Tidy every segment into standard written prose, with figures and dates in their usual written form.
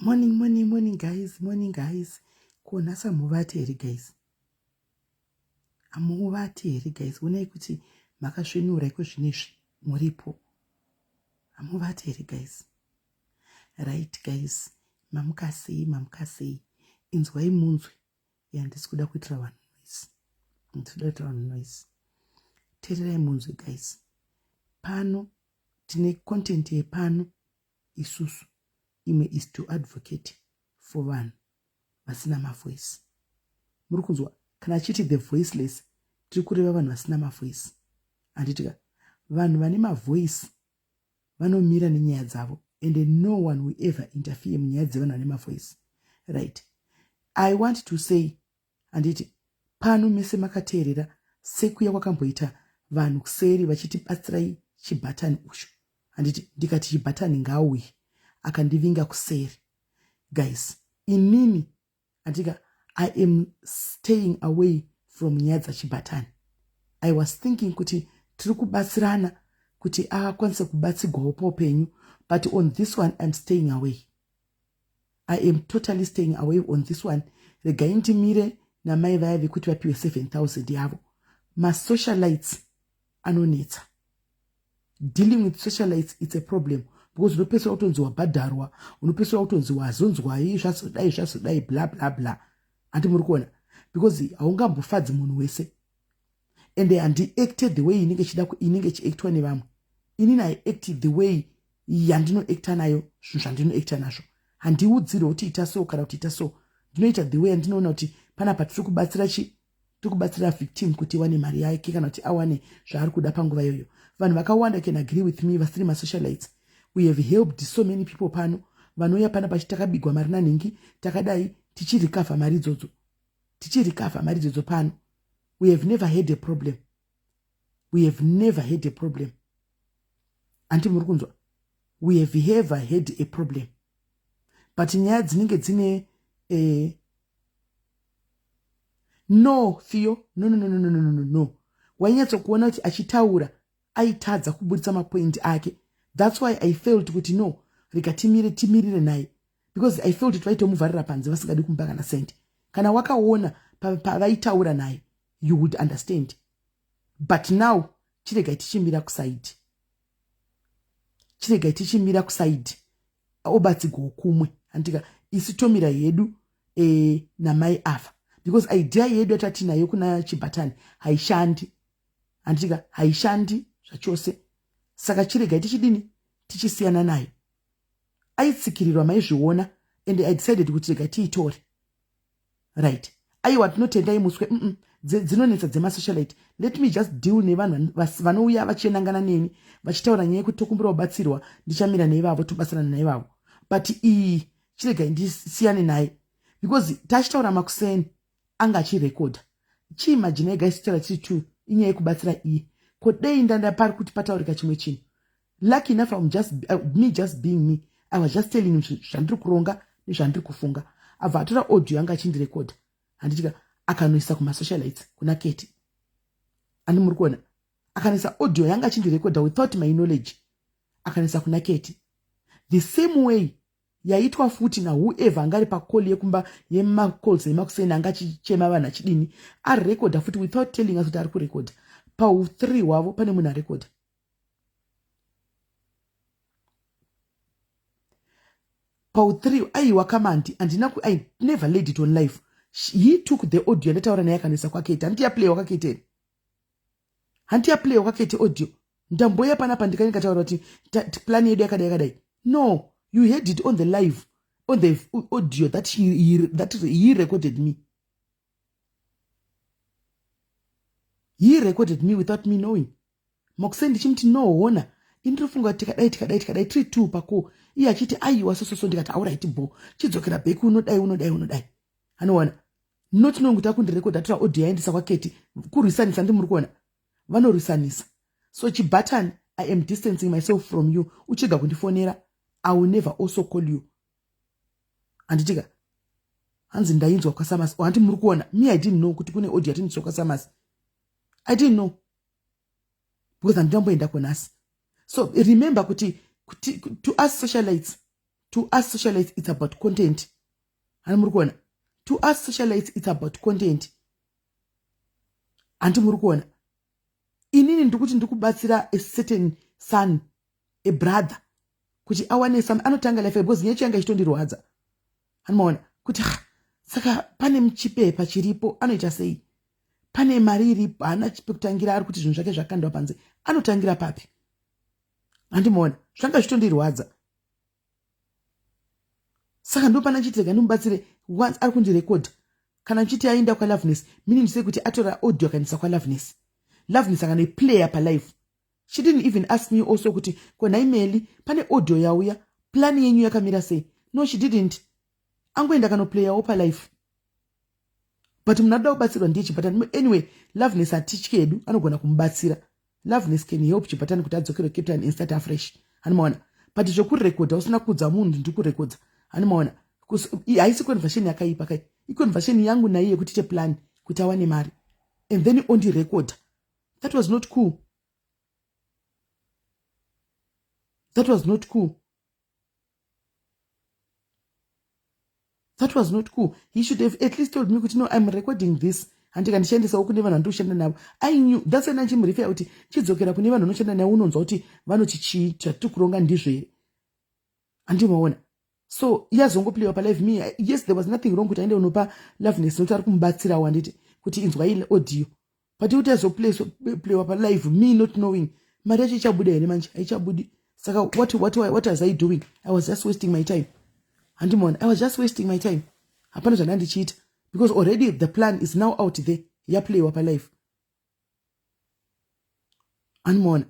Morning, morning, morning guys, morning guys. Ko nhasi hamuvati here guys? Hamuvati here guys? Onai kuti makasvinura iko zvinezvi muripo. Hamuvati here guys? Right guys, mamuka sei, mamuka sei? Inzwai munzwe. Handisi kuda kuitira vanhu noise. Handisi kuda kuitira vanhu noise. Teererai munzwe guys. Pano tine content yepano isusu imwe is to advocate for vanhu vasina mavoice muri kunzwa kana achiti the voiceless tiri kureva vanhu vasina mavoice handitika vanhu vane mavoice vanomira nenyaya dzavo and no one will ever interfere munyaya dzevanhu vane mavoice right I want to say handiti pano mese makateerera sekuya kwakamboita vanhu kuseri vachiti batsirai chibhatani ucho handiti ndikati chibhatani ngaauye akandivinga kuseri guys inini handika I am staying away from nyaya dzachibhatani I was thinking kuti tiri kubatsirana kuti akwanise kubatsigwawo paupenyu but on this one I'm staying away I am totally staying away on this one. Regai ndimire namai vaya vekuti vapiwe 7000 yavo. Masocialites anonetsa. Dealing with socialites it's a problem because unopedzisira kutonzi wabhadharwa, unopedzisira kutonzi wazonzwai zvazodai zvazodai bla bla bla. Handi muri kuona because haungambofadzi munhu wese. And handiacte the way inenge ichida inenge ichiactwa nevamwe. Inini I act the way yandinoacta nayo zvinhu zvandinoacta nazvo handiudzirwe kuti ita so kana kuti ita so ndinoita the way yandinoona kuti panapa tiri kubatsira chi tiri kubatsira victim kuti iwane mari yake kana kuti awane zvaari kuda panguva iyoyo vanhu vakawanda can agree with me vasiri masocialites we have helped so many people pano vanouya pana pachi takabigwa mari nanhingi takadai tichirecover mari idzodzo tichirecover mari idzodzo pano we have never had a problem we have never had a problem anti muri kunzwa we have ever had a problem but nyaya dzinenge dzine eh, no Theo no no no no no no no no wainyatsokuona kuti achitaura aitadza kuburitsa mapoint ake that's why I felt kuti no rega timire timirire naye because I felt kuti vaitomuvharira panze vasingadi kumupa kana sendi kana wakaona pavaitaura naye you would understand but now chiregai tichimira kusaidi chiregai tichimira kusaidi obatsigwawo kumwe handika isu tomira hedu e, namai ava because idea yedu yatatinayo kuna chibhatani haishandi handitika haishandi zvachose saka chiregai tichidini tichisiyana nayo aitsikirirwa maizviona and I decided kuti rega tiitore right aiwa tinotendai muswe mm -mm. Dzinonetsa dzemasocialite let me just deal nevanhu vanouya vachinangana neni vachitaura nyaya yekuti tokumbira kubatsirwa ndichamira neivavo tobatsirana naivavo but iyi chiregai ndisiyane naye because tachitaura makuseni anga achirekodha chiimajinai guys titaura tiri two inyaya yekubatsira iye ko dei ndanda pari kuti pataurika chimwe chinhu lucky enough I'm just, me just being me I was just telling him zvandiri kuronga nezvandiri kufunga abva atora audio yanga achindirekodha handitika akanoisa kumasocialites kuna Keti andi muri kuona akanoisa audio yanga achindirekodha without my knowledge akanoisa kuna Keti the same way yaitwa futi nawhoever anga ari pacall yekumba yemacalls emakuseni anga achichema vanhu achidini arekodha futi without telling us kuti ari kurekodha pau3 hwavo pane munhu arekodha pau3 aiwa kamandi handina I never laid it on life he took the audio yandataura naye akanoisa kwakete handiti yaplay wakakete here hanti yaplay wakakete audio ndamboya panapa ndikanyikataura kuti plan yedu yakadai yakadai no you heard it on the live on the audio that he recorded me he recorded me without me knowing makuseni ndichimuti no hona indinofunga kuti tikadai tikadai tikadai tiri two pako iye achiti aiwa sososo ndikati alright bo chidzokera back unodai unodai unodai anowana not knowing kuti akundirekodha atora audio yaendesa kwaketi kurwisanisa ndi muri kuona vanorwisanisa so chibutton I am distancing myself from you uchega kundifonera I will never also call you handitika hanzi ndainzwa kwasamasi oh, handi muri kuona me I didn't know kuti kune audio yatindiswa kwasamasi I didn't know because handinamboenda konhasi so remember kuti to us socialites To us socialites it's about content. Hani muri kuona? To us socialites it's about content. Hanti muri kuona? Inini ndikuti ndikubatsira a certain son, a brother, kuti awane some anotanga life because nyaya yanga ichitondirwadza. Hani maona kuti saka pane chipepa chiripo anoita sei? Pane mari iripo haana pekutangira ari kuti zvinhu zvake zvakandwa panze anotangira papi? Handimaona zvanga zvitondirwadza. Saka ndopana chiti rega ndimubatsire once ari kundirekodha kana nchiti aenda kwaLoveness, meaning sei kuti atora audio akaendesa kwaLoveness, Loveness akanoiplaya palive. She didn't even ask me also kuti konhai Meli, pane audio yauya, plan yenyu yakamira sei? No, she didn't. Angoenda akanoplayawo palive, but munhu anoda kubatsirwa ndiye Chibhatani. Anyway, Loveness hatityi hedu, anogona kumubatsira. Loveness can help Chibhatani kuti adzokere Cape Town and start afresh. Hanimaona? But zvekurekodha usina kuudza munhu ndikurekodha, hanimaona, haisi conversation yakaipa kai. Iconversation yangu naiye yekuti ite plan kuti awane mari and then ondirekodha. That was not cool. That was not cool. That was not cool. He should have at least told me kuti, "No, I'm recording this." Handika ndishandisawo kune vanhu vandikushanda navo. I knew that's when anchimurifeya kuti chidzokera kune vanhu vanoshanda navo, unonzwa kuti vanoti chii, chatiri kuronga ndizvo here. Handimaona? So yazongoplayiwa palive. Me, yes, there was nothing wrong kuti aende unopa Loveness nokuti ari kumubatsirawo, handiti, kuti inzwai audio, but kuti yazoplayiwa palive, me not knowing, mari yacho ichabuda here? Manje haichabudi. Saka what was I doing? I was just wasting my time. Handimaona? I was just wasting my time. Hapana zvandandichiita because already the plan is now out there, yaplayiwa palive. Handimaona?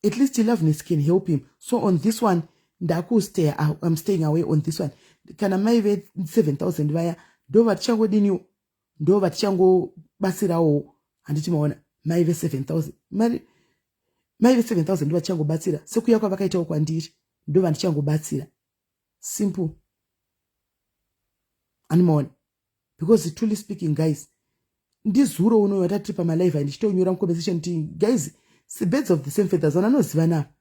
At least Loveness can help him. So on this one ndakustay, I'm staying away on this one. Kana mai ve7000 vaya ndo vatichangodiniwo, ndo vatichangobatsirawo, handiti maona? Mai ve7000, mari mai ve7000 ndo vatichangobatsira sekuya kwavakaitawo kwandiri, ndo vandichangobatsira. Simple. Animaona? Because truly speaking, guys, ndizuro uno watatiri pamalive ndichitonyora muconversation kuti, guys, birds of the same feathers, vanhu vanozivana.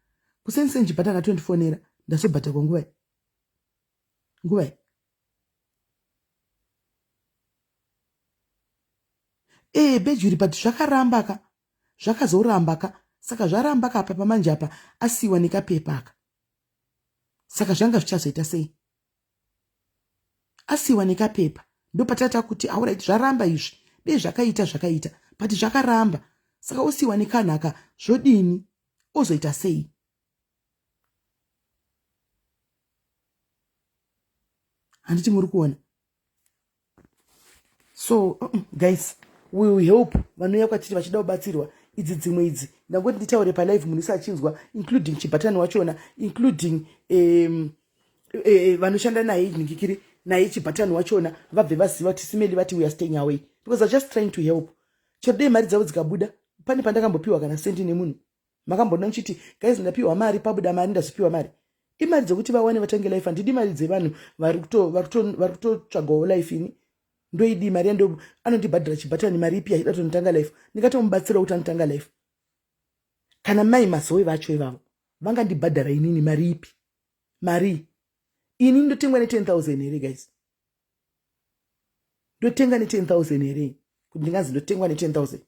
Kuseni chibhatana 24 ndasobhadhakwa nguvai nguvai? Ee, bejuri, but zvakaramba ka, zvakazoramba ka. Saka zvaramba ka apa pamanje apa asiyiwa nekapepa aka. Saka zvanga zvichazoita sei asiyiwa nekapepa? Ndopatata kuti, alright, zvaramba izvi, dei zvakaita zvakaita, but zvakaramba. Saka osiyiwa nekanhu aka, zvodini? Ozoita sei? Handiti muri kuona? So guys, we will help vanouya kwatiri vachida kubatsirwa. Idzi dzimwe idzi ndangoti nditaure palive munhu ise achinzwa, including Chibhatani wachona, including vanoshanda naye nhingikiri naye Chibhatani wachona, vabve vaziva kuti simeli vati we are staying away because are just trying to help. Chero dei mari dzavo dzikabuda, pane pandakambopiwa kana sendi nemunhu? Makambona ndichiti, "Guys, ndapiwa mari, pabuda mari, ndazopiwa mari"? Imari dzekuti vawane vatange life. Handidi mari dzevanhu vari kutotsvagawo life. Ini ndoidi mari yando anondibhadhara Chibhatani mari ipi achida kutonotanga life? Ndingatomubatsira kuti anotanga life. Kana mai Mazowe vacho ivavo vangandibhadhara inini mari ipi? Mari ini ndotengwa ne10 000 here, guys? Ndotenga ne10 000 here kuti ndinganzi ndotengwa ne10 000?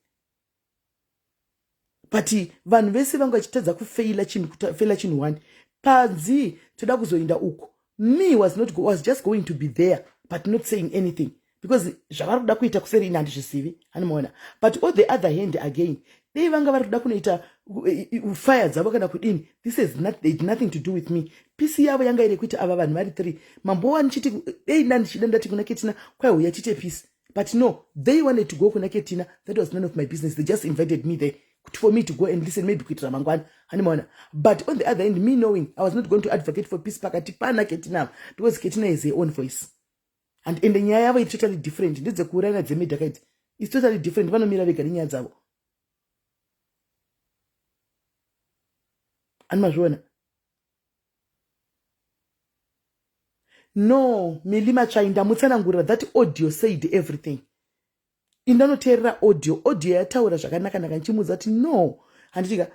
But vanhu vese vanga vachitadza kufeila chinhu, kufeila chinhu one panzi toda kuzoenda uko. Me was not was just going to be there but not saying anything because zvavari kuda kuita kuseri ini handizvizivi. Hanimaona? But on the other hand again, dei vanga vari kuda kunoita fire dzavo kana kudini, this is not, they nothing to do with me. Peace yavo yanga iri yekuti ava vanhu vari three mambowa ndichiti dei ndandichida ndati kuna Ketina kwaiuya tiite peace, but no, they wanted to go kuna Ketina. That was none of my business. They just invited me there for me to go and listen, maybe kuitira mangwana. Hanimaona? But on the other hand, me knowing I was not going to advocate for peace pakati pana Ketina because Ketina is her own voice and ende nyaya yavo iri totally different. Ndedzekuurayana dzemidhaka idzi is totally different. Vanomira vega nenyaya dzavo. Animazviona? No, Meli Matsvai, ndamutsanangurira. That audio said everything. Indanoteerera audio, audio yataura zvakanaka-naka ndichimuudza kuti no, handitika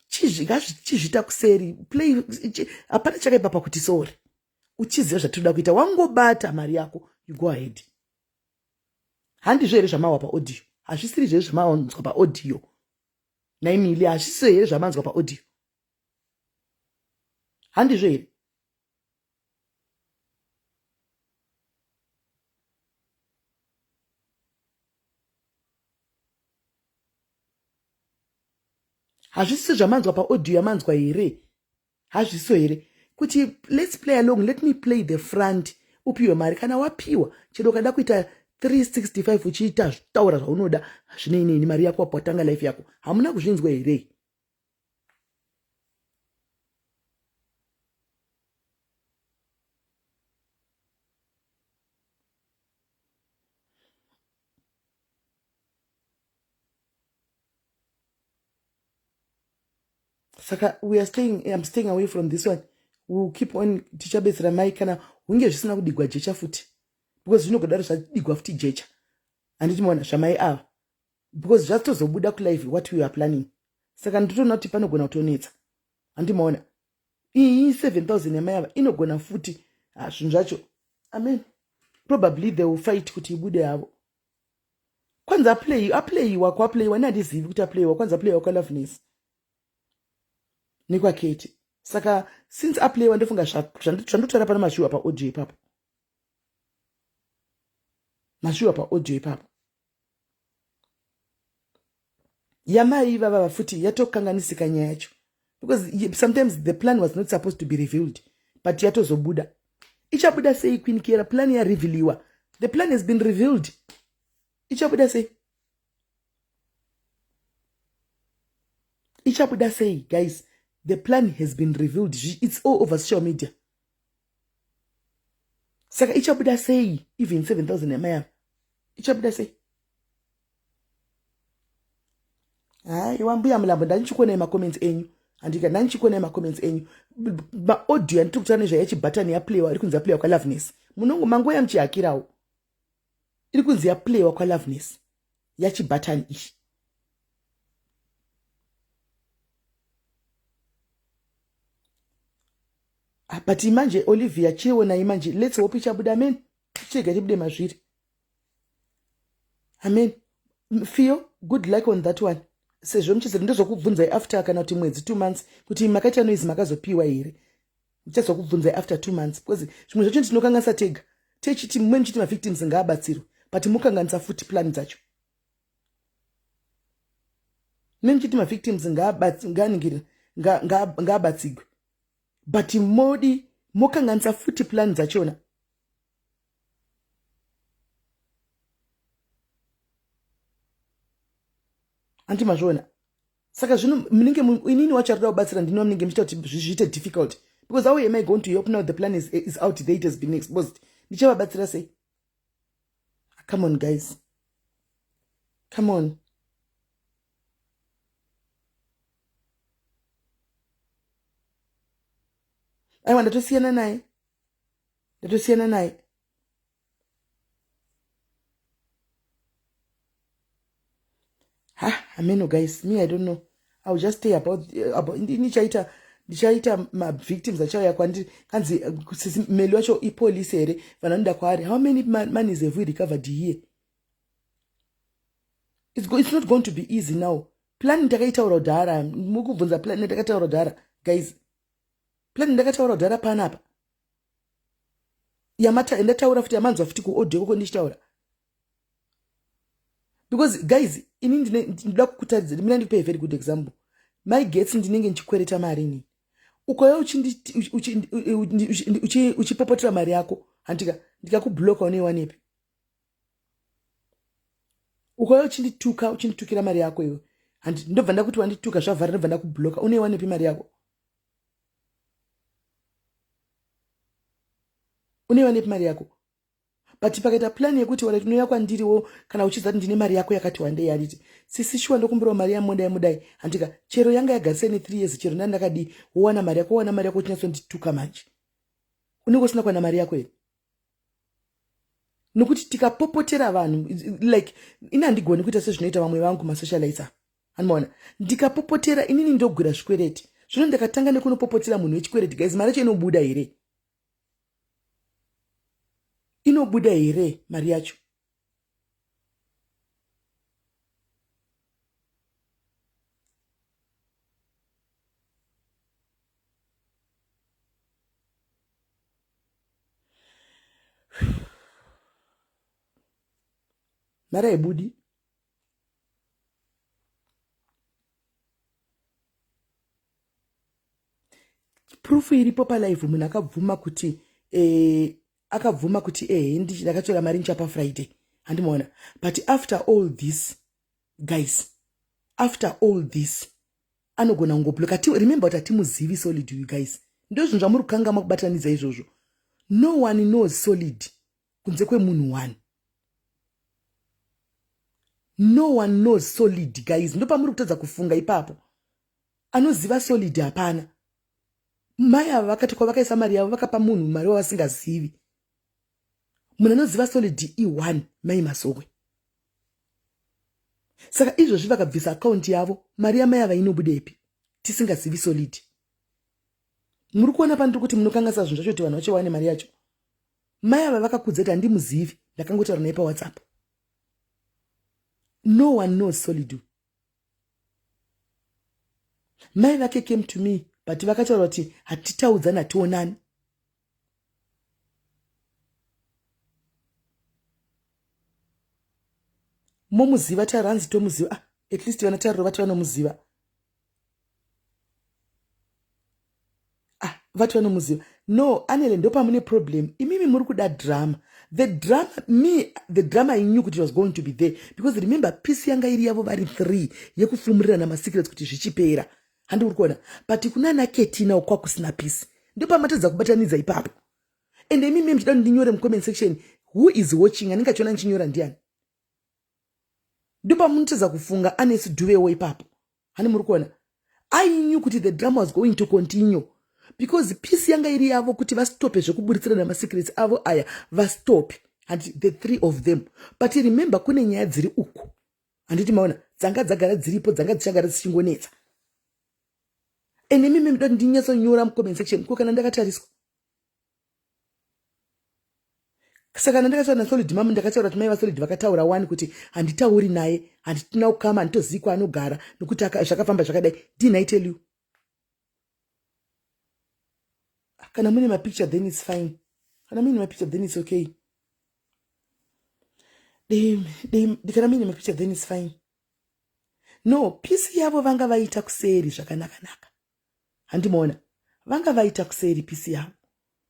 chizvita kuseri play. Hapana chakaipa pakuti sorry. Uchiziva zvatinoda kuita, wangobata mari yako, you go ahead. Handizvo here zvamawa paaudio? Hazvisiri zve zvamanzwa paaudio naimili? Hazvisiso here zvamanzwa paaudio? Handizvo here? Hazvisiso zvamanzwa paaudio yamanzwa here? Hazviso here kuti let's play along? Let me play the front, upiwe mari. Kana wapiwa, chero ukada kuita 365 uchiita taura zvaunoda, hazvinei neni. Mari yako wapo, watanga life yako. Hamuna kuzvinzwa here? Saka we are staying, I'm staying away from this one. We will keep on tichabetsera mai kana hunge zvisina kudigwa jecha futi, because zvinogodaro zvadigwa futi jecha, handiti maona zvamai ava, because zvatozobuda kulive what we are planning. Saka nditoona kuti panogona kutonetsa, handiti maona iyi 7000 yamai ava inogona futi zvinhu zvacho. Amen, probably they will fight kuti ibude havo. Kwanzi aplay, aplayiwa, kwaplayiwa, ni handizivi kuti aplayiwa. Kwanzi aplayiwa kwaloveness nekwaketi. Saka since aplayiwa, ndofunga zvandotaura pano mazviwa paaudio ipapo, mazviwa paaudio ipapo. Yamai ivavava futi yatokanganisika nyaya yacho, because sometimes the plan was not supposed to be revealed, but yatozobuda. Ichabuda sei, Queen Kera? Plan yarevealiwa, the plan has been revealed. Ichabuda sei? Ichabuda sei, guys? The plan has been revealed, it's all over social media. Saka ichabuda sei even 7000 yamai ava? Ichabuda sei? Haiwa, Mbuya Mulambo, ndandichikuonai macomments enyu, handika? Ndandichikuonai macomments enyu. Maaudio yanditiri kutaura nezvayachibhatani yaplayiwa, iri kunzi yaplayiwa kwaloveness. Munongo mangoya muchihakirawo, iri kunzi yaplayiwa kwaloveness yachibhatani iyi. Ah, but manje Olivia, chionai manje, let's hope ichabuda. Amen, chega chibude mazviri. Amen. Fio, good luck on that one. Sezvo muchizoti ndozokubvunzai after kana kuti mwedzi, 2 months, kuti makaita noise, makazopiwa here, ndichazokubvunzai after 2 months, because zvimwe zvacho tinokanganisa tega. Techiti mumwe muchiti mavictims ngaabatsirwe, but mukanganisa futi plan dzacho. Mune muchiti mavictims ngaaningirira, ngaabatsigwe, but modi mokanganisa futi plan dzachona. Anti mazviona? Saka zvino munenge inini wacho arikuda kubatsira ndino munenge muchiita kuti zviite difficult, because how am I going to help now? The plan is out there, it has been exposed. Ndichavabatsira sei? Come on, guys, come on. Aiwa, ndatosiyana naye, ndatosiyana naye. Ha, ameno guys, me, I don't know. I will just stay about ndichaita mavictims achauya kwandiri kanzi sisi Meli wacho ipolisi here, vanhu vanoenda kwaari. How many monies have we recovered here? It's not going to be easy now. Plan ndakaitaura kudhara, mukubvunza plan ndakataura kudhara, guys. Plan ndakataura kudhara panapa, yamata ndataura futi, yamanzwa futi kuaudio koko ndichitaura, because guys, ini ndinoda kukutaridza. Mina ndikupe a very good example. My gets ndinenge ndichikwereta mari inini, ukauya uchipopotera mari yako, handika ndikakubloka, unoiwanepi? Ukauya uchindituka, uchinditukira mari yako iwe, handi ndobva ndakuti wandituka, zvavhara, ndobva ndakubloka, unoiwanepi mari yako? Unoiwanepi mari yako? But pakaita plan yekuti wala tinouya kwandiriwo, kana uchiziva kuti ndine mari yako yakati wandei, handiti sisi, shuwa ndokumbirawo mari yamodai mudai, handika chero yanga yagarisai ne3 years, chero ndani ndakadii, wowana mari yako, wowana mari yako uchinyatsondituka manje, unenge usina kuwana mari yako here? Nokuti tikapopotera vanhu, like ini handigoni kuita sezvinoita vamwe vangu masocialites, anomaona ndikapopotera inini ndogwira zvikwereti. Zvino ndakatanga nekunopopotera munhu wechikwereti, guys, mari yacho inobuda here? Inobuda here mari yacho? Mari haibudi. Proof iripo palive, munhu akabvuma kuti akabvuma kuti ehe, ndakatora mari ndichapa Friday, handimaona. But after all this, guys, after all this, anogona kungobloka. Remember kuti hatimuzivi Solid, you guys. Ndo zvinhu zvamuri kukangama kubatanidza izvozvo. No one knows Solid kunze kwemunhu one. No one knows Solid, guys. Ndo pamuri kutadza kufunga ipapo. Anoziva Solid hapana. Mai ava vakati kwavakaisa mari yavo, vakapa munhu mari wavasingazivi. Munhu anoziva Solid i1, Mai Masowe. Saka izvozvi vakabvisa akaunti yavo, mari yamai ava inobudepi tisingazivi Solid? Muri kuona pandiri kuti munokanganisa zvinhu zvacho kuti vanhu vacho vawane mari yacho. Mai ava vakakudza kuti handimuzivi, ndakangotaura naye paWhatsApp. No one knows Solid. Mai vake came to me, but vakataura kuti hatitaudzani, hationani. Momuziva taranzi tomuziva. Ah, at least vana Tariro vati vanomuziva. Ah, vati vanomuziva. No, Anele, ndopamune problem. Imimi muri kuda drama. The drama, me, the drama, I knew kuti it was going to be there, because remember, peace yanga iri yavo vari three yekufumurirana masecrets kuti zvichipera, handi uri kuona? But kuna ana Ketina kwakusina peace. Ndopamatadza kubatanidza ipapo. And imimi muchida kuti ndinyore mucomment section, who is watching anenge achiona ndichinyora ndiani? Ndopamunotadza kufunga Anesi Dhuvewo ipapo, hani muri kuona? I knew kuti the drama was going to continue because peace yanga iri yavo kuti vastope zvekuburitsirana masecrets avo aya, vastope, handiti, the three of them. But remember, kune nyaya dziri uku, handiti maona, dzanga dzagara dziripo, dzanga dzichagara dzichingonetsa. And imimi muda kuti ndinyatsonyora mucomment section ko kana ndakatariswa? Saka kana ndakataura naSolid, mamu ndakataura kuti mai vaSolid vakataura wani kuti handitauri naye, handitina kukama, handitozivi kwaanogara nokuti zvakafamba zvakadai. Didn't I tell you? Kana mune mapicture, then it's fine. Kana muine mapicture, then it's okay. Kana muine mapicture, then it's fine. No, peace yavo vanga vaita kuseri zvakanaka-naka, handimaona? Vanga vaita kuseri peace yavo,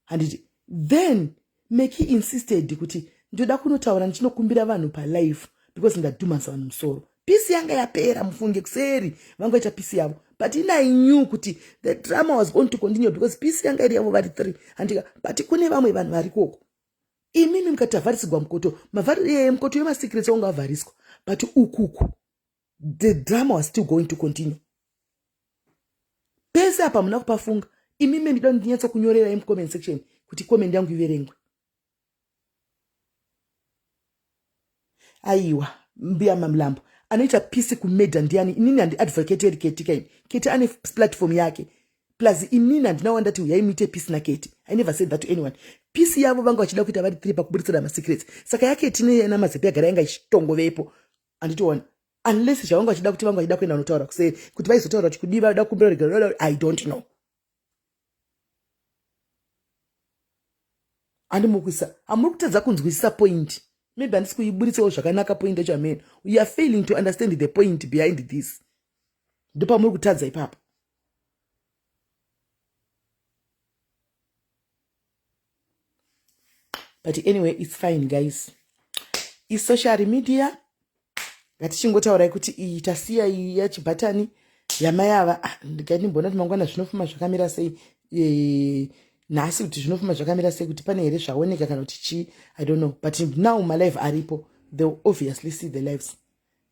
handiti? Then Meki insisted kuti ndoda kunotaura, ndichinokumbira vanhu palife because ndadhumasa vanhu musoro. Peace yanga yapera, mufunge. Kuseri vanga vaita peace yavo, but in I knew kuti the drama was going to continue because peace yanga iri yavo vari three, handika? But kune vamwe vanhu vari koko. Imimi mukati avharisigwa mukoto, mukoto yemasecrets wanga avhariswa, but ukuku the drama was still going to continue. Pese apa muna kupafunga imimi. Ndida ndinyatsokunyorerai mucomment section kuti comment yangu iverengwe. Aiwa, Mbuya Mamlambo, anoita peace kumedha ndiani? Inini handiadvocateri Keti kaini. Keti ane platform yake. Plus inini handina wandati uyai muite peace naKeti. I never said that to anyone. Peace yavo vanga vachida kuita vari three pakuburitsira masecrets. Saka yaKeti neNamazepe yagara yanga ichitongovepo, handitoona, unless zvavanga vachida kuti vanga vachida kuenda kunotaura kuseri, kuti vaizotaura kuti kudii, vada kukumbira regero, I don't know. Handimukuisa, hamuri kutadza kunzwisisa point. Maybe handisi kuiburitsawo zvakanaka point yacho. Amen, you are failing to understand the point behind this. Ndopamuri kutadza ipapo. But anyway, it's fine, guys. Isocial media. Ngatichingotaurai kuti iyi tasiya iyi yachibhatani yamai ava. Ah, ndingandimbona kuti mangwana zvinofuma zvakamira sei, nhasi kuti zvinofuma zvakamira sei, kuti pane here zvaoneka kana kuti chii, I don't know. But now malive aripo, they will obviously see the lives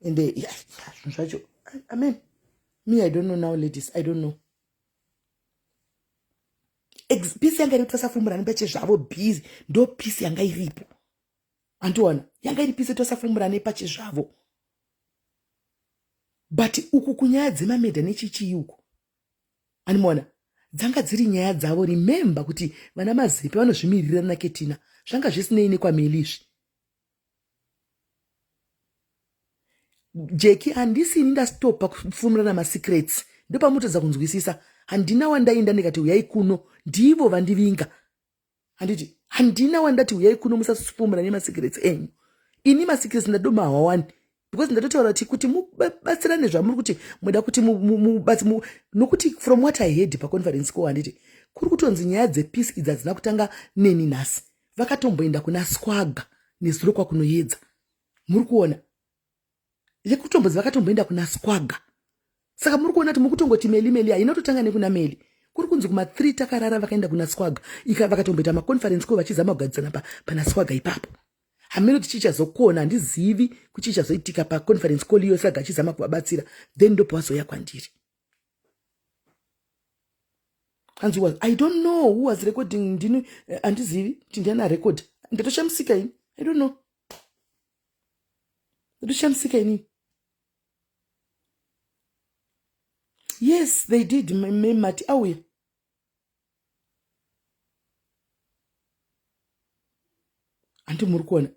and yeah, zvinhu zvacho, amen. Me, I don't know now, ladies, I don't know. Peace yanga iri kuti vasafumurani pachezvavo busy. Ndo peace yanga iripo, andiona? Yanga iri peace, tosafumurane pachezvavo. But uku kunyaya dzemamedha nechichii uku, animona, dzanga dziri nyaya dzavo. Remember kuti vana Mazepe vanozvimirira naKetina. Zvanga zvisinei nekwameli izvi. Jeki handisi ini ndastopa kufumurana masecrets ndopamutadza kunzwisisa handina wandainda ndikati huyai kuno ndivo vandivinga handiti handina wandati huyai kuno musasufumura nemasecrets enyu ini masecrets ndadomahwa wani because ndatotaura kuti kuti mubatsirane zvamuri kuti muda kuti nokuti from what i heard paconference ko handiti kuri kutonzi nyaya dzepeace idzi hadzina kutanga neni nhasi vakatomboenda kuna swaga nezuro kwakunoyedza muri kuona yekutombonzi vakatomboenda kuna swaga saka muri kuona kuti muri kutongoti meli meli haina kutotanga nekuna meli kuri kunzi kuma 3 takarara vakaenda kuna swaga ika vakatomboita maconference ko vachizama kugadzisana pana swaga ipapo hameno kuti chii chazokona handizivi kuti chii chazoitika paconference call iyo swaga achizama kuvabatsira then ndopavazouya kwandiri hanzi was i don't know who was recording ndini eh, handizivi kuti ndiani arecord ndatoshamisika ini i don't know ndatoshamisika inini yes they did mati auya handi muri kuona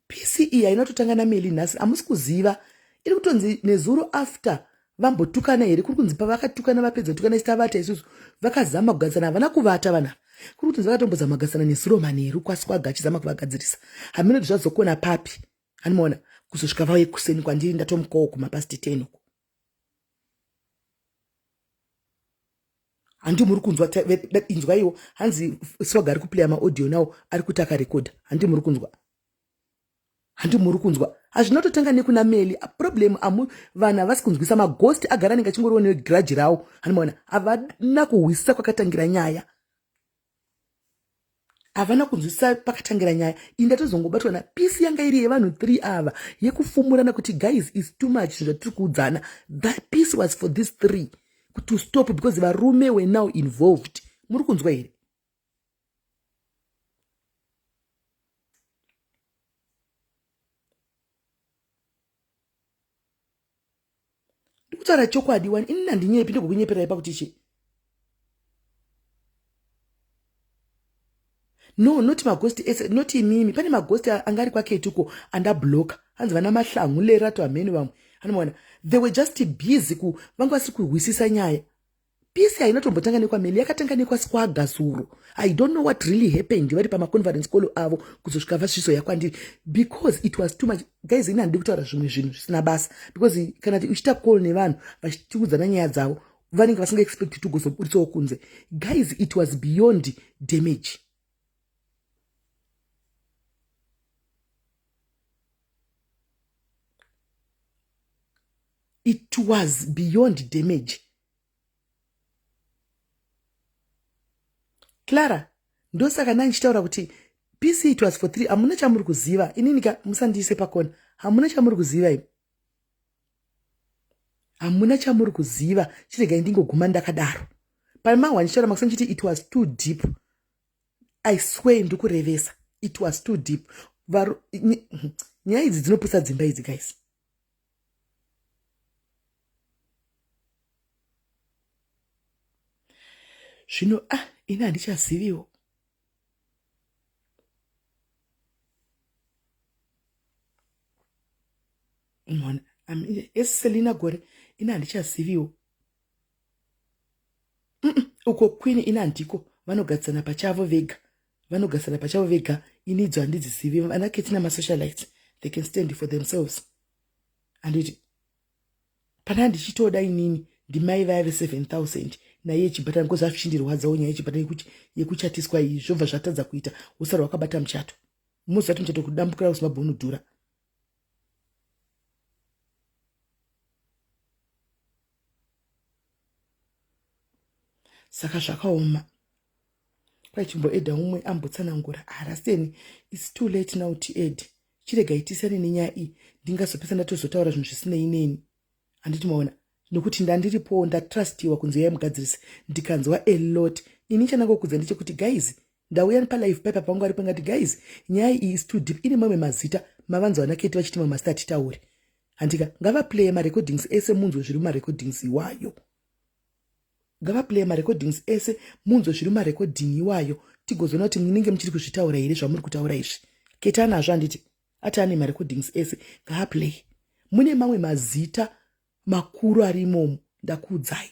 pce haina kutotanga nameli nhasi hamusi kuziva iri kutonzi nezuro after vambotukana here kuri kunzi pavakatukana vapedza kutukana isi tavata isusu vakazama kugadzisana havana kuvata vana kuri kutonzi vakatombozama kugadzisana nezuro manheru kwaswaga achizama kuvagadzirisa hameno kuti zvazokona papi animaona kuzosvika vauye kuseni kwandiri ndatomukawo kumapasti ten uko handi muri kunzwa inzwaiwo hanzi swaga ari kuplaya maaudio nawo ari kuti akarekodha handi muri kunzwa handi muri kunzwa hazvina kutotanga nekuna meli problem amu vanhu havasi kunzwisa maghost agara anenge achingoriwo negrudge rawo hanimaona havana kuhwisisa kwakatangira nyaya havana kunzwisisa pakatangira nyaya iyi ndatozongobatwa napisi yanga iri yevanhu three ava yekufumurana kuti guys is too much zvinhu zvatiri kuudzana that piece was for this three to stop because varume were now involved muri kunzwa here ndikutaura chokwadi wani ini handinyepi ndokukunyeperai pakuti chii no not magosti ese not imimi pane magosti anga ari kwaketi uko andabloka hanzi vana mahlangu lerato hameni vamwe anomaona they were just busy ku vanga vasiri kuhwisisa nyaya Peace haina tombotanga nekwameli yakatanga nekwaswaga zuro i don't know what really happened vari pamaconference call avo kuzosvika vasviso yakwandiri because it was too much guys ini handidi kutaura zvimwe zvinhu zvisina basa because kana uchiita call nevanhu vachitiudzana nyaya dzavo vanenge vasinga expect tigozoburitsawo kunze guys it was beyond damage it was beyond damage Clara ndosaka ndandichitaura kuti PC it was for three hamuna chamuri kuziva inini ka musandiise pakona hamuna chamuri kuziva imi hamuna chamuri kuziva chiregai ndingoguma ndakadaro pamahwa ndichitaura makuseni chiti it was too deep i swear ndikurevesa it was too deep nyaya idzi dzinoputsa dzimba idzi guys zvino ah ini handichaziviwo mona eselina gore ini handichaziviwo uko queen ini handiko vanogadzana pachavo vega vanogadzana pachavo vega ini idzo handidzizivi vana ketina masocialites they can stand for themselves handiti pana ndichitoda inini ndimai vaya ve7000 naiye chibhatani because azvichindirwadzawo nyaya yechibhatani yekuti yekuchatiswa iyi zvobva zvatadza kuita usara wakabata muchato muziva kuti muchato kudambukira kuzimbabwe unodhura saka zvakaoma kwai chimboedha umwe ambotsanangura haraseni ah, its too late now to add chiregai tisiyane nenyaya iyi ndingazopesa ndatozotaura zvinhu zvisinei neni handiti maona nokuti ndandiripowo ndatrustiwa kunzi yai mugadzirise ndikanzwa a lot ini chanangokudza ndechekuti guys ndauya palive paipa pangu aripo ngati guys nyaya iyi is too deep ine mamwe mazita mavanzwa vana keti vachiti mamwe mazita atitaure handika ngavaplaye marecordings ese munzwe zviri mumarecordings iwayo. Ngavaplaye marecordings ese munzwe zviri mumarecording iwayo tigozoona kuti munenge muchiri kuzvitaura here zvamuri kutaura izvi. Keti anazvo handiti? Ati ane marecordings ese ngaaplay. Mune mamwe mazita makuru ari imomo ndakuudzai.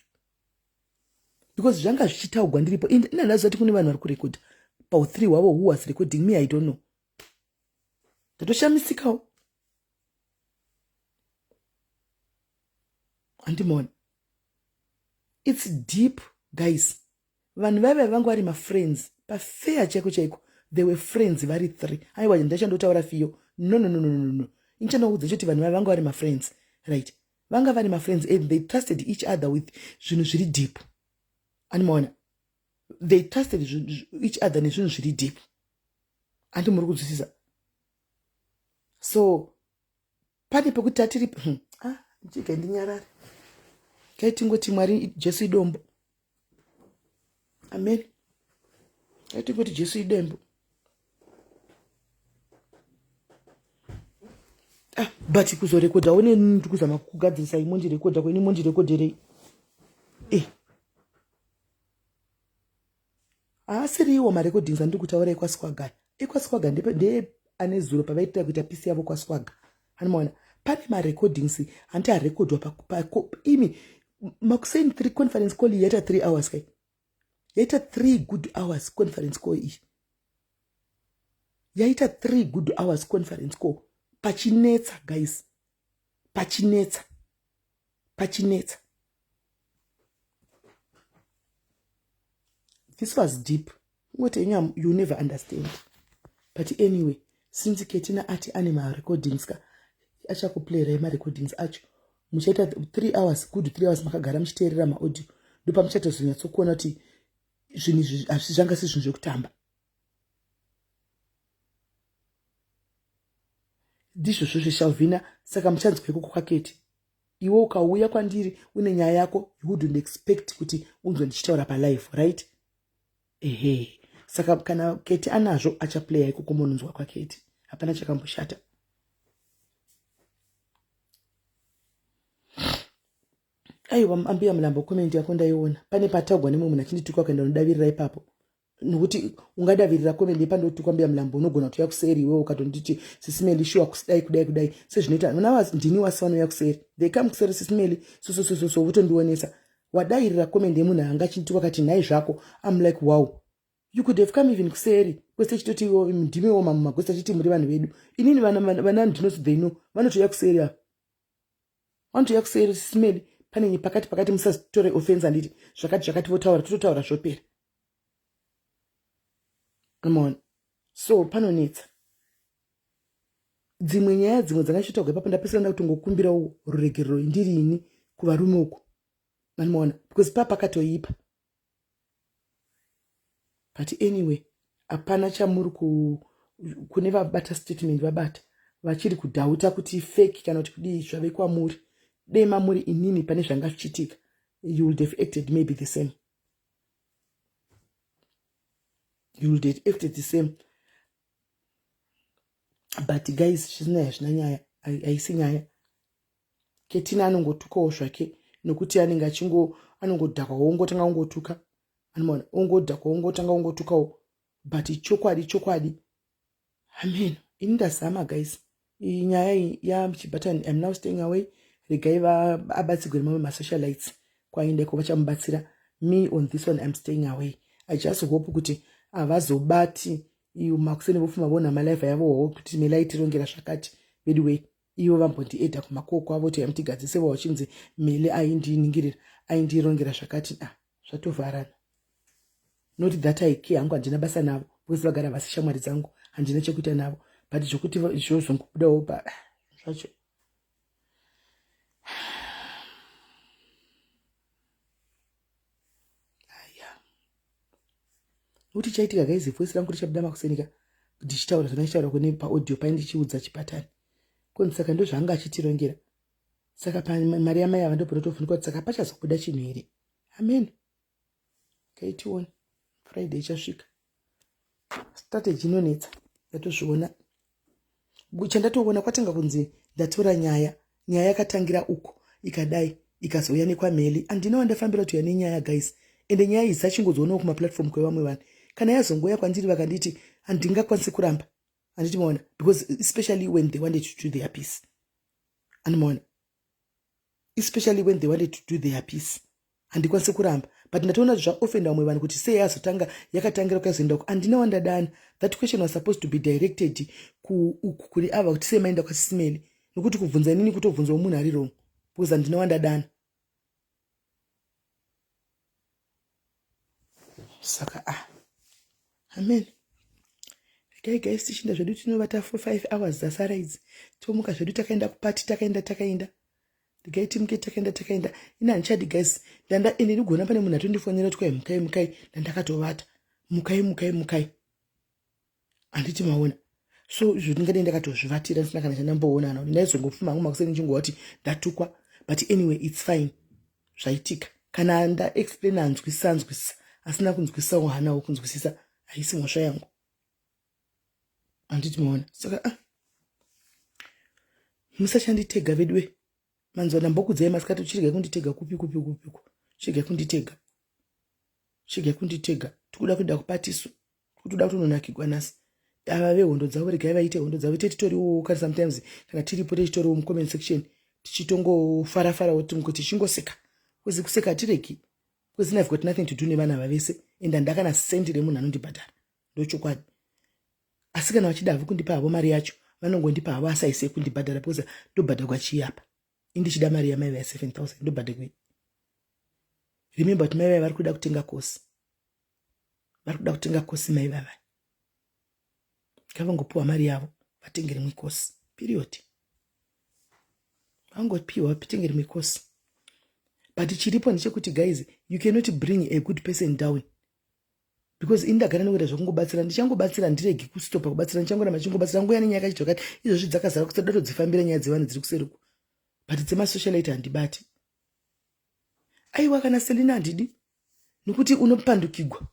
Because zvanga zvichitaugwa ndiripo. Ini handaziva kuti kune vanhu vari kurekodha. Pa3 hwavo who was recording me I don't know. Ndatoshamisikawo. Andimona. It's deep guys. Vanhu vaiva vangu vari mafriends pafair chaiko chaiko. They were friends vari 3. Aiwa ndachandotaura fiyo. No no no no no no. Inchandokuudza choti vanhu vaiva vangu vari mafriends. Right. Vanga vari mafriends and they trusted each other with zvinhu zviri deep. Animaona. They trusted each other nezvinhu zviri deep. Andi muri kunzwisisa. So pane pekuti tatiri ah, ndichiga ndinyarare kai tingoti Mwari Jesu idombo. Amen. Kai tingoti Jesu idombo. Ah, but kuzorekodha one ndiri kuzama kugadzirisa imondirekodha kweni mondirekodherei eh. Haasiriwo marecordings andiri kutaura ekwaswaga. Ekwaswaga ndeye ane zuro pavaitira kuita pisi yavo kwaswaga. Anomaona pane marecordings hanti arekodwa pa, pa, imi makuseni 3 conference call iyi yaita 3 hours kai. Yaita 3 good hours conference call iyi. Yaita 3 good hours conference call. Pachinetsa guys. Pachinetsa. Pachinetsa. This was deep. Ngoti enyu you never understand. But anyway, since Ketina ati ane marecordings ka achakuplayirai marecordings acho. Muchaita 3 hours, good 3 hours makagara muchiteerera maaudio. Ndopamuchatozonyatsokuona kuti zvinhu izvi hazvi zvanga si zvinhu zvekutamba. Ndizvo zvozve Shalvina, saka muchanzwa ikoko kwaKeti. Iwe ukauya kwandiri une nyaya yako, you wouldn't expect kuti unzwe ndichitaura palive, right? Ehe. Saka kana Keti anazvo achaplaya ikoko munonzwa kwaKeti. Hapana chakamboshata. Aiwa ambuya Mulambo comment yako ndaiona. Pane patagwa nemumwe munhu achindituka kuenda unodavirira ipapo. Nokuti ungadavirira comment yepandotukwa mbuya Mulambo unogona kutoya kuseri iwewe ukatonditi sisimeli shuwa kusidai kudai kudai sezvinoita vana ndini wasi vanouya kuseri. They come kuseri sisimeli so so so so so votondionesa. Wadairira comment yemunhu anga achindituka kati nhai zvako. I'm like wow. You could have come even kuseri kwese chitoti ndimiwo mamwe magosi achiti muri vanhu vedu. Inini vana ndinoti they know vanotouya kuseri apa. Vanotouya kuseri sisimeli pane pakati pakati musatore offense handiti zvakati zvakati votaura tototaura zvopera. Come on. So panonetsa. Dzimwe nyaya dzimwe dzanga chichitaurwa ipapo ndapesera ndakutongokumbirawo ruregerero ndiri ini kuvarume uko. Vanomaona because pa pakatoipa. But anyway, hapana chamuri ku kune vabata statement vabata vachiri kudhauta kuti fake kana kuti kudii zvave kwamuri. Dei mamuri inini pane zvanga zvichiitika you would have acted maybe the same. You would have acted the same. But guys, zvisina hazvina nyaya, haisi nyaya. Ketina anongotukawo zvake nokuti anenge achingo anongodhakwawo ongotanga ongotuka. Anomaona ongodhakwa ongotanga ongotukawo. But chokwadi chokwadi. Amen. Ini ndazama guys. Iyi nyaya iyi yaChibatani, I'm now staying away. Regai abatsirwe nemamwe masocialites kwaenda iko vachamubatsira. Me on this one I'm staying away. I just hope kuti havazobati iyo makuseni vofuma vona malive yavo hope kuti Melai tirongera zvakati. Anyway, ivo vambondiedha kumakoko avo kuti yamutigadzise vo vachinzi Mele aindiningirira aindirongera zvakati. Ah, zvatovharana. Not that I care, hangu handina basa navo because vagara vasi shamwari dzangu, handina chekuita navo. But zvokuti zvozongobudawo pa zvacho. Aya. Nokuti chaitika guys, voice rangu richabuda makusenika ndichitaura zvandaichitaura kune paaudio pai ndichiudza Chipatani. Konzi saka ndozvaanga achitirongera. Saka pamari yamai ava ndopototovhunika kuti saka pachazobuda chinhu here. Amen. Okay, tione. Friday ichasvika. Strategy inonetsa. Ndatozviona. Chandatoona kwatanga kunzi ndatora nyaya. Nyaya yakatangira uko ikadai. Ikazouya nekwaMeli, handina wandafambira kuti uya nenyaya guys. Ende nyaya iyi dzachingozoonawo kumaplatform kwevamwe vanhu. Kana yazongouya kwandiri vakanditi handingakwanisi kuramba. Handiti maona? Because especially when they wanted to do their peace. Andimaona? Especially when they wanted to do their peace. Handikwanisi kuramba. But ndatoona zvaofenda vamwe vanhu kuti sei yazotanga yakatangira kuyazoenda uku. Handina wandadana. That question was supposed to be directed kuuku kune ava kuti sei maenda kwasisimeli. Nokuti kubvunza inini kutobvunzawo munhu ari wrong. Because handina wandadana. Saka ah. Amen. Regai guys tichinda zvedu tinovata for 5 hours dzasara idzi. Tomuka zvedu takaenda kupati takaenda takaenda. Regai timuke takaenda takaenda. Ini handichadi guys. Ndanda ende ndigona pane munhu atondifonera kuti kwai mukai mukai ndandakatovata. Mukai mukai mukai. Handiti maona. So izvo ndingadai ndakatozvivatira ndisina kana chandamboona kana kuti ndaizongopfuma hangu makuseni ndichingova kuti ndatukwa. But anyway it's fine. Zvaitika. Kana nda explain anzwisisa anzwisisa. Asina kunzwisisawo haanawo kunzwisisa. Haisi mhosva yangu. Handiti maona. Saka ah. Musachanditega veduwe. Manzwa ndambokudzai masikati uchirega kunditega kupi kupi kupi ku. Chirega kunditega. Chirega kunditega. Tikuda kuenda kupatiso. Kutoda kutononakigwa nhasi. Ava vehondo dzavo regai vaite hondo dzavo. Tete titoriwo kana sometimes kana tiripo tichitoriwo mucomment section tichitongofarafarawo tichingoseka. Kuzi kuseka hatiregi. Because I've got nothing to do nevana ava vese and handakana sendi remunhu anondibhadhara. Ndochokwadi. Asi kana vachida havo kundipa havo mari yacho vanongondipa havo asi haisi yekundibhadhara because ndobhadharwa chii apa. Ini ndichida mari yamai vaya 7000 ndobhadharwa. Remember kuti mai vaya vari kuda kutenga kosi. Vari kuda kutenga kosi mai vava. Ngavangopiwa mari yavo vatenge rimwe kosi. Period. Vangopiwa vatenge rimwe kosi. But chiripo ndechekuti guys, you cannot bring a good person down. Because ini ndagara nekuita zvekungobatsira, ndichangobatsira ndiregi kustopa kubatsira, ndichangoramba ndichingobatsira nguya nenyaya yakachiti wakati izvozvi dzakazara kuseri datodzifambira nyaya dzevanhu dziri kuseri uko. But dzemasocialite handibati. Aiwa kana Selina handidi nekuti unopandukigwa.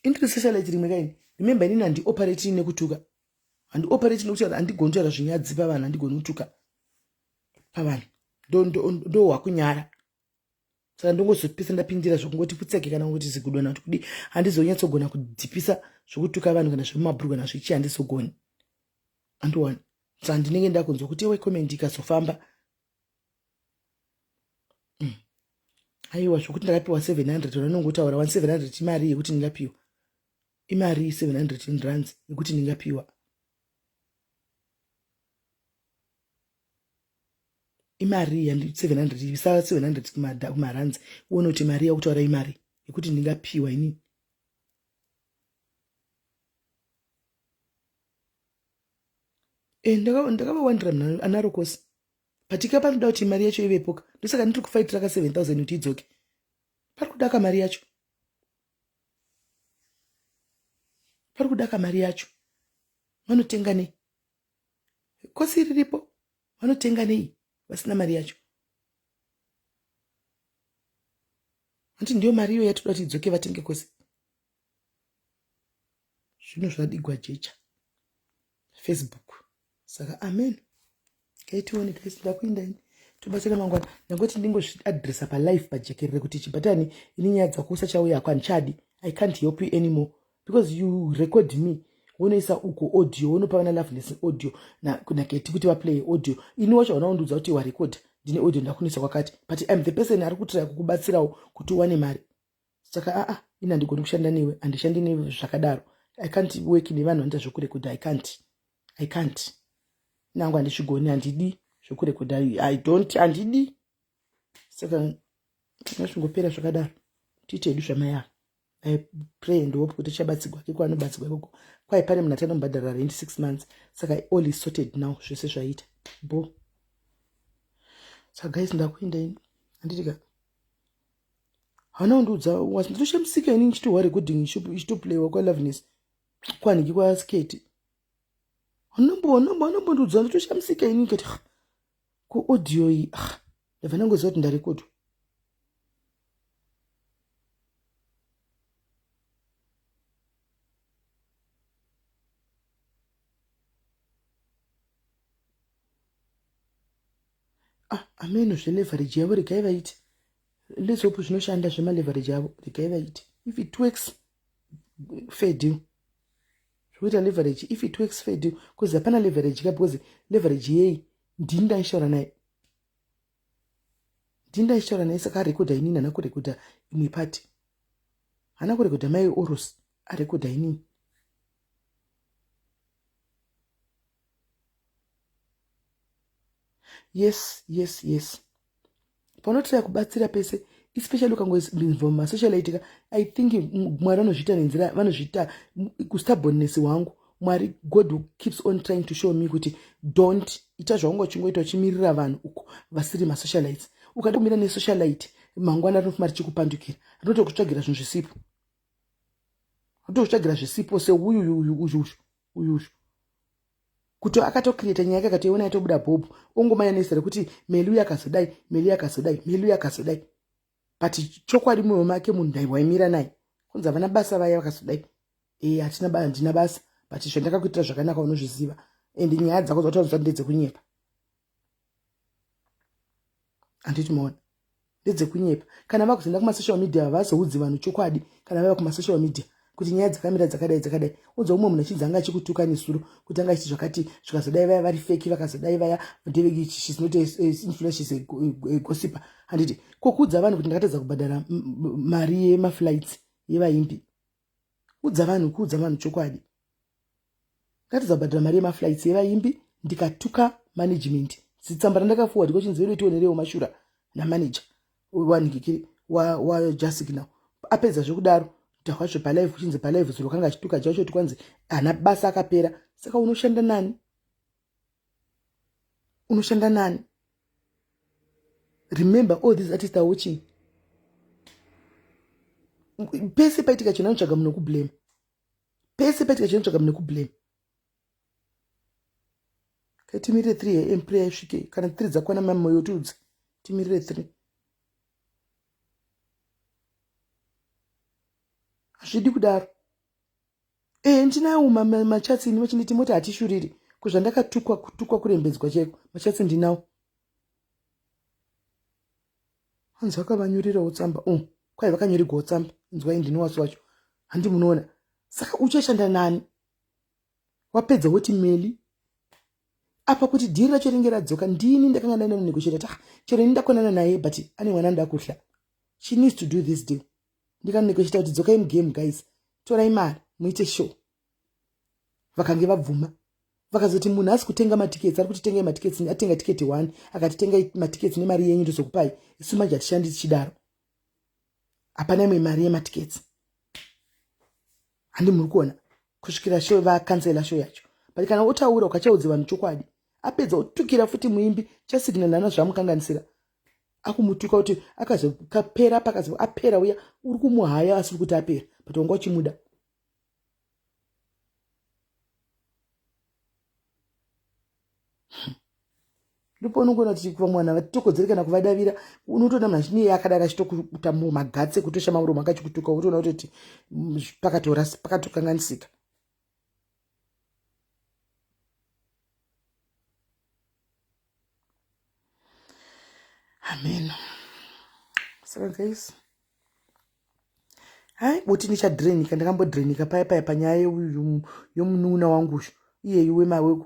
Indiri socialite rimwe kaini. Remember inini handioperate nekutuka. Handioperate nekuti handigoni kutaura zvinyadzi pavanhu, handigoni kutuka pavanhu. Ndohwakunyara. Saka ndongozopisa ndapindira zvekungoti putseke kana kungoti zigudo kana kuti kudii. Handizonyatsogona kudhipisa zvekutuka vanhu kana zvemumabhurugwa kana zvichi handizogoni. Andiwani. Saka ndinenge ndakunzwa kuti iwe comment ikazofamba. Aiwa zvekuti ndakapiwa 700 vanongotaura 700 imari yekuti ndingapiwa. Imari 700 rands yekuti ndingapiwa. Imari yandi 700 isa 700 kumarands uone kuti mari yakutaura imari yekuti ndingapiwa inini. Ndakavawandira munhu anaro kosi. But ika panoda kuti mari yacho ivepo ka. Ndosaka ndiri kufaitira ka 7000 kuti idzoke. Pari kuda ka mari yacho. Pari kuda ka mari yacho. Vanotenga nei? Kosi riripo. Vanotenga nei vasina mari yacho? Hanti ndiyo mari iyo yatoda kuti idzoke vatenge kosi. Zvino zvadigwa jecha. Facebook. Saka amen. Kai tione guys ndakuinda ini. Tobatsira mangwana. Ndangoti ndingozviadressa pa live pajekerere kuti chibatani ini nyaya dzako usachauya hako handichadi. I can't help you anymore because you record me. Wonoisa uko audio wonopa vana Loveness audio na kuna Keti kuti vaplay audio. Ini wacho hauna kundiudza kuti warecord ndine audio ndakunoisa kwakati. But I'm the person ari kutraya kukubatsirawo kuti uwane mari. Saka aa ah, ini handigoni kushanda newe, handishandi newe zvakadaro. I can't work nevanhu vanoita zvekurekodha. I can't. I can't. Nangu handizvigoni, handidi zvekurekodha. I don't, handidi. Saka ngazvingopera zvakadaro. Tiite hedu zvamai ava. I pray and hope kuti tichabatsirwa keko anobatsirwa ikoko. Kwai pane munhu atanombhadhara rent 6 months. Saka all is sorted now zvese zvaita. Bo. Saka guys ndakuinda ini. Handiti ka. Haana kundiudza was nditoshamisika ini ndichitohwa recording ichitoplaywa kwaLoveness kwanhiki kwaSketi. Anombondiudza nditoshamisika ini ndikati ko audio iyi ndabva ndangoziva kuti ndarekodwa. Ah, ameno zveleverage yavo regai vaite. Let's hope zvinoshanda zvemaleverage avo regai vaite. If it works, fair deal. Zvekuita leverage, if it works, fair deal. Because hapana leverage ka because leverage yei ndini ndaishaura naye. Ndini ndaishaura naye saka arekodha inini hana kurekodha imwe party. Hana kurekodha mai Oros, arekodha inini. Yes, yes, yes. Paunotraya kubatsira pese, especially ukangoinvolve masocialite ka, I think Mwari vanozviita nenzira vanozviita kustubbornness hwangu. Mwari, God keeps on trying to show me kuti don't ita zvaunga uchingoita uchimirira vanhu uko vasiri masocialites. Ukada kumira nesocialite, mangwana rinofuma richikupandukira. Rinotokutsvagira zvinhu zvisipo. Rinotokutsvagira zvisipo seuyu uyu uyu uyu uyu uyu. Kuti akatocreata nyaya yake akatoiona yatobuda bhobho ongomanya nezita rekuti Meli uyu akazodai, Meli akazodai, Meli uyu akazodai. But chokwadi mumwe make munhu ndai waimira naye. Kunzi havana basa vaya vakazodai. Eh hatina basa, handina basa. But zvandakakuitira zvakanaka unozviziva. And nyaya dzako dzawataura ndedzekunyepa. Handiti maona. Ndedzekunyepa. Kana vakuzoenda kumasocial media havazoudzi vanhu chokwadi kana vava kumasocial media kuti nyaya dzakamira dzakadai dzakadai. Unzwa umwe munhu achinzi anga achikutuka nesuro kuti anga achiti zvakati zvikazodai vaya vari feki vakazodai vaya ndeve she's not a influencer, she's a gossiper. Handiti ko kuudza vanhu kuti ndakatadza kubhadhara mari yemaflights yevaimbi. Udza vanhu kuudza vanhu chokwadi. Ndakatadza kubhadhara mari yemaflights yevaimbi ndikatuka management. Zitsamba randakafuwa ndiko chinzi vedu tionerewo mashura namanager wanhikikiri waJasik now. Apedza zvekudaro ndakwacho palive kuchinzi palive zuro kanga achituka chacho kuti kwanzi hana basa akapera. Saka unoshanda nani? Unoshanda nani? Remember all these artists are watching. Pese paitika chinhu anotsvaga munhu wekublame. Pese paitika chinhu anotsvaga munhu wekublame. Kai timirire 3 am prayer isvike. Kana 3 dzakwana mama moyo tiudze. Timirire 3. Hazvidi kudaro. Ndinawo machats ini vachinditi moti hatishuriri. Kuzvandakatukwa kutukwa kurembedzwa chaiko. Machats ndinawo. Hanzi vakavanyurirawo tsamba. Oh, kwai vakanyorerwawo tsamba. Inzwai ndini wasu wacho. Handi munoona. Saka uchashanda nani? Wapedza woti Meli. Apa kuti dhiri racho ringe radzoka ndini ndakanga ndaenda negotiate. Ah, chero ini ndakonana naye but ane mwana anoda kuhla. She needs to do this deal. Ndikanegotiate kuti dzokai mugame guys. Torai mari muite show. Vakange vabvuma. Vakazoti munhu asi kutenga matikets, ari kuti tengai matikets, atenga tiketi 1, akati tengai matikets nemari yenyu ndozokupai. Isu manje hatishandi tichidaro. Hapana imwe mari yematikets. Handi muri kuona kusvikira show vakansela show yacho. But kana otaura ukachaudza vanhu chokwadi, apedza otukira futi muimbi chasignal hana zvamukanganisira. Akumutuka kuti akazopera pakazo apera uya uri kumuhaya asiri kuti apera but wanga uchimuda. Ndipo unogona kuti vamwe vanhu havatokodzeri kana kuvadavira. Unotoona munhu achini akadaro achitokuta magatsi ekutoshama muromo akachikutuka, wotoona kutoti pakatokanganisika. Amen. Saka guys, hai boti ndichadrenika, ndakambodrenika paya paya panyaya yomunun'una wangu uyu iyeyu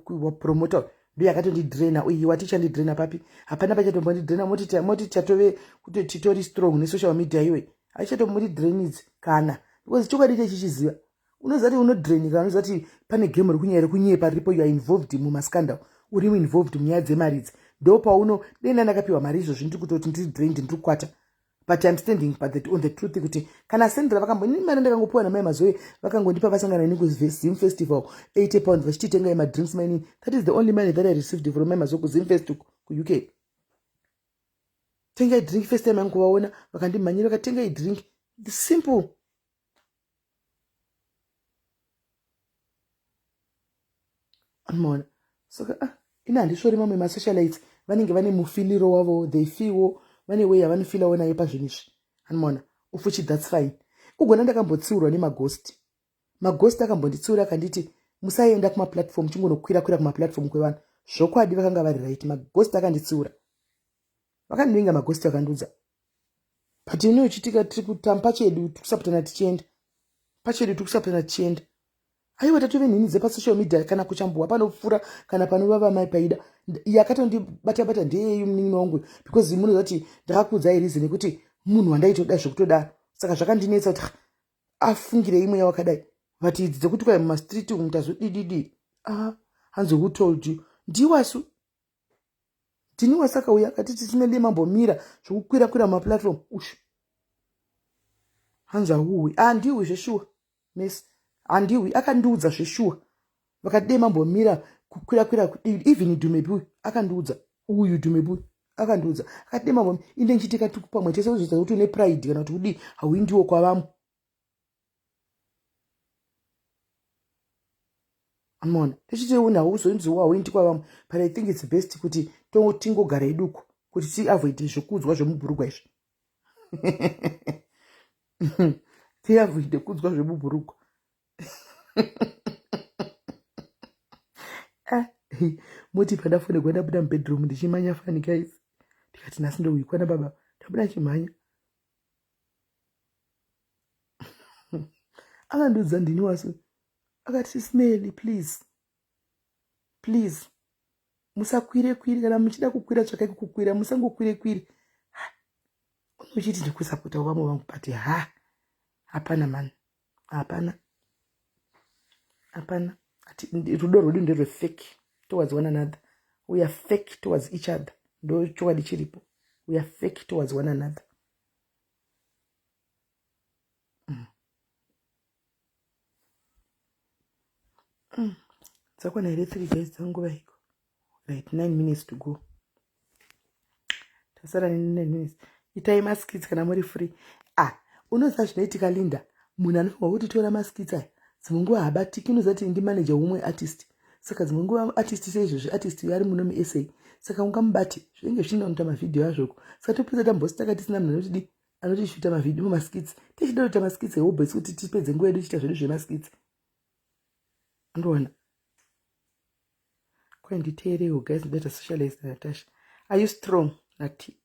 wapromota ndiyo yakatondidrena uyu wati ichandidrena papi? Hapana pachatombondidrena. Moti chatove kuti titori strong nesocial media iwe haichatombondidrenidzi kana because chokwadi chechichiziva. Unoziva kuti unodrenika, unoziva kuti pane game rekunyaya rekunyepa riripo, you are involved mumascandal, uri involved munyaya dzemari idzi. Ndo pauno dei ndandakapiwa mari izvozvi ndiri kutoti ndiri drained, ndiri kukwata. But I'm standing by the, on the truth kuti kana Sandra vakambo ini mari ndakangopiwa namai Mazoe vakangondipa vasangana neni kuZim Festival 80 pounds vachiti tengai madrinks mainini. That is the only money that I received from mai Mazoe kuZim Fest kuUK. Tengai drink first time yangu kuvaona vakandimhanyira vakatengai drink. The simple. Anoona. Saka ini handisvori mamwe masocialites vanenge vane mufiliro wavo, they feel vane way yavanofilawo nayo pazvinhu izvi. Anoona. Ufuchi that's fine. Ugona ndakambotsiurwa nemaghost. Maghost akambonditsiura akanditi musaenda kumaplatform chingonokwira kwira kumaplatform kwevanhu. Zvokwadi vakanga vari right. Maghost akanditsiura. Vakandivinga magosti vakandiudza. But ini uchitika tiri kutamba pachedu tikusapotana tichienda. Pachedu tikusapotana tichienda. Aiwa tatove nhinhi dzepasocial media kana kuchambuwa panopfuura kana panovava mai paida. Yakatondibata bata ndeyeyu munin'ina wangu because munoziva kuti ndakakuudzai reason yekuti munhu wandaitoda zvekutodaro. Saka zvakandinetsa kuti afungirei mweya wakadai. But idzi dzekuti kwai mumastreet umu tazodididi. Ah, hanzi who told you? Ndiwasu. Ndini wasakauya akati tisinede mambomira zvekukwira kwira mumaplatform ushu. Hanzi ahuhwi. Ah, ndiwi zveshuwa. Miss handiwi akandiudza zveshuwa vakati dei mambomira kukwira kwira even dumebi uyu akandiudza uyu dumebi uyu akandiudza akati dei mambomira inde ndichitika tiri pamwe tese kuzviita kuti une pride kana kuti kudii hauindiwo kwavamwe amona tichiti une hauzoinziwo hauindi kwavamwe but i think its best kuti tingogara iduku kuti tiavoid zvekuudzwa zvemubhurugwa izvi tiavoide kuudzwa zvemubhurugwa ah, moti pandafonegwa ndabuda mubedroom ndichimanya fani guys ndikati nhasi ndouyikwana baba ndabuda chimhanya akandiudza ndini wasu akati smely please please musakwire kwire kana muchida kukwira tsvakai kukukwira musangokwire kwire unochiti ndikusapota vamwe vangu but ha hapana mani hapana hapana rudo rwedu nderwefake towards one another. We are fake towards each other. Ndo chokwadi chiripo. We are fake towards one another. Dzakwana here 3 guys dzanguva iko? Right, 9 minutes to go. Tasara ne 9 minutes. Itai maskits kana muri free. Ah, unoziva zvinoitika Linda? Munhu anofanirwa kuti tora maskits aya. Dzimwe nguva haabatiki, unoziva kuti ndi manager umwe artist. Saka dzimwe nguva artist seizvozvi artist uyo ari muno muSA. Saka ungamubate, zvinenge zvichinoita kuita mavhidhiyo azvoko. Saka topedza tambositaka tisina munhu anotidi anotishuta mavhidhiyo maskits. Tichida kuita maskits ehobho isu kuti tipedze nguva yedu tichiita zvedu zvemaskits. Andoona. Kwai nditeerewo guys, better socialize naNatasha. Are you strong, Nati?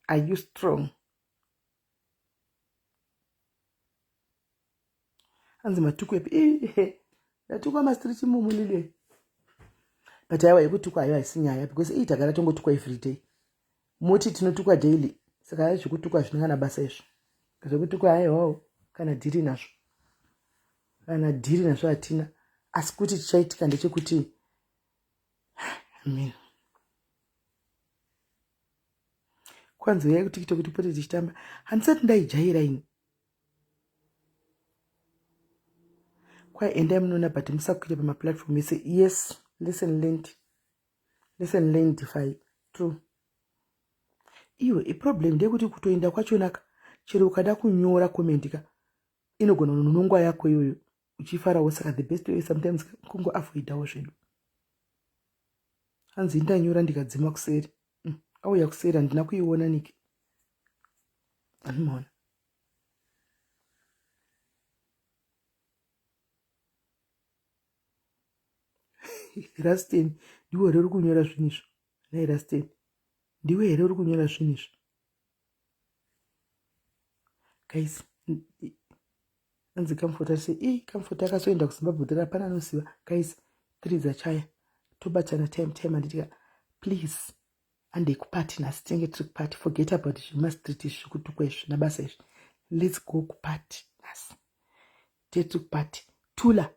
Are you strong? Hanzi matuku epi? Ihe, ndatukwa mastreet imomo lile. But aiwa yekutukwa hayo haisi nyaya because iyi tagara tongotukwa every day. Moti tinotukwa daily. Saka hayi zvekutukwa hazvina kana basa izvo. Zvekutukwa haiwawo kana dhiri nazvo. Kana dhiri nazvo hatina. Asi kuti chichaitika ndechekuti amen. Kwanzi uyai kuTikTok tipote tichitamba. Handisati ndaijaira ini. Kwai endai munoona but musakwire pamaplatform ese. Yes, lesson learned. Lesson learned defy. True. Iwe iproblem ndeyekuti kutoenda kwachonaka chero ukada kunyora comment ka inogona kunonongwa yako iyoyo uchifarawo saka the best way sometimes kungo avoidawo zvedu. Hanzi ndanyora ndikadzima kuseri. Auya kuseri handina kuiona niki. Andimaona. Rastan ndiwe here uri kunyora zvinhu izvo? Nhai Rastan ndiwe here uri kunyora zvinhu izvo? Guys, anzi Comfort ati i Comfort akazoenda kuZimbabwe kuti hapana anoziva. Guys, 3 dzachaya tobatana time time handitika please andei kupati nhasi tinenge tiri kupati. Forget about zvemastreet izvi zvekutukwa izvi nabasa izvi. Let's go kupati nhasi tiri kupati. Tula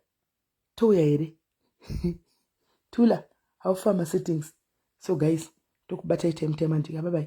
touya here? Tula how far ma settings? So guys, tokubatai time time handika. Bye bye.